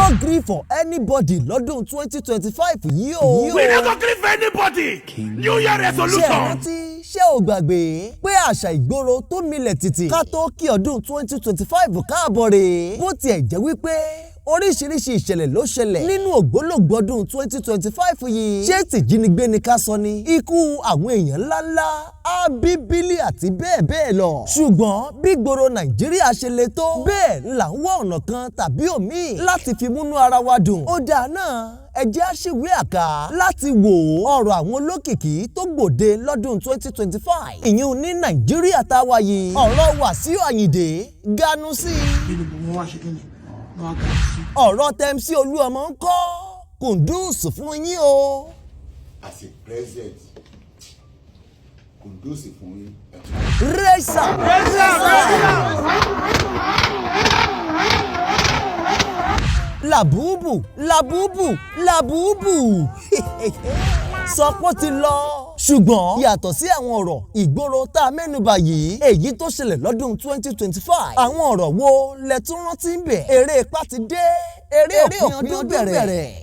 No gree for anybody lọ́dún 2025 yìí o. We no go gree for anybody. New Year Ṣé ẹ resolution. rántí, ṣé ò gbàgbé pé àṣà ìgboro tó milẹ̀ tìtì ká tó kí ọdún 2025 káàbọ̀ rèé? Bó tiẹ̀ jẹ́ wípé oríṣiríṣi ìṣẹ̀lẹ̀ ló ṣẹlẹ̀ nínú ògbólógbòó ọdún 2025 yìí, ṣé tìjínigbé ni ká sọ ni, ikú àwọn èèyàn ńláńlá, ábíbílì àti bẹ́ẹ̀ bẹ́ẹ̀ lọ, ṣùgbọ́n bí gbòòrò Nàìjíríà ṣe le tó bẹ́ẹ̀ là ń wá ọ̀nà kan tàbí òmíì láti fi múnú ara wa dùn. Ó dáa náà, ẹ jẹ́ á ṣèwé àká láti wò ó ọ̀rọ̀ àwọn olókìkí tó gbòde lọ́dún 2025, ìyún ní Nàìjíríà tá a wà yìí. Ọ̀rọ̀ Wàsíù Àyìndé ganu sí i. Nínú gbogbo wọn wá ṣe kí ni wọn á ganu sí. Ọ̀rọ̀ t'MC Olúọmọ ń kọ́ kudos fún yín o. As a president, kudos fún yín. Rẹ́sà rẹ́sà làbúbù làbúbù làbúbù sọ pé ó ti lọ. Ṣùgbọ́n yàtọ̀ sí àwọn ọ̀rọ̀ ìgboro tá a mẹ́nubà yìí, èyí tó ṣẹlẹ̀ lọ́dún 2025, àwọn ọ̀rọ̀ wo lẹ tún rántí ń bẹ̀? Eré ipá ti dé, eré òpin ọdún bẹ̀rẹ̀.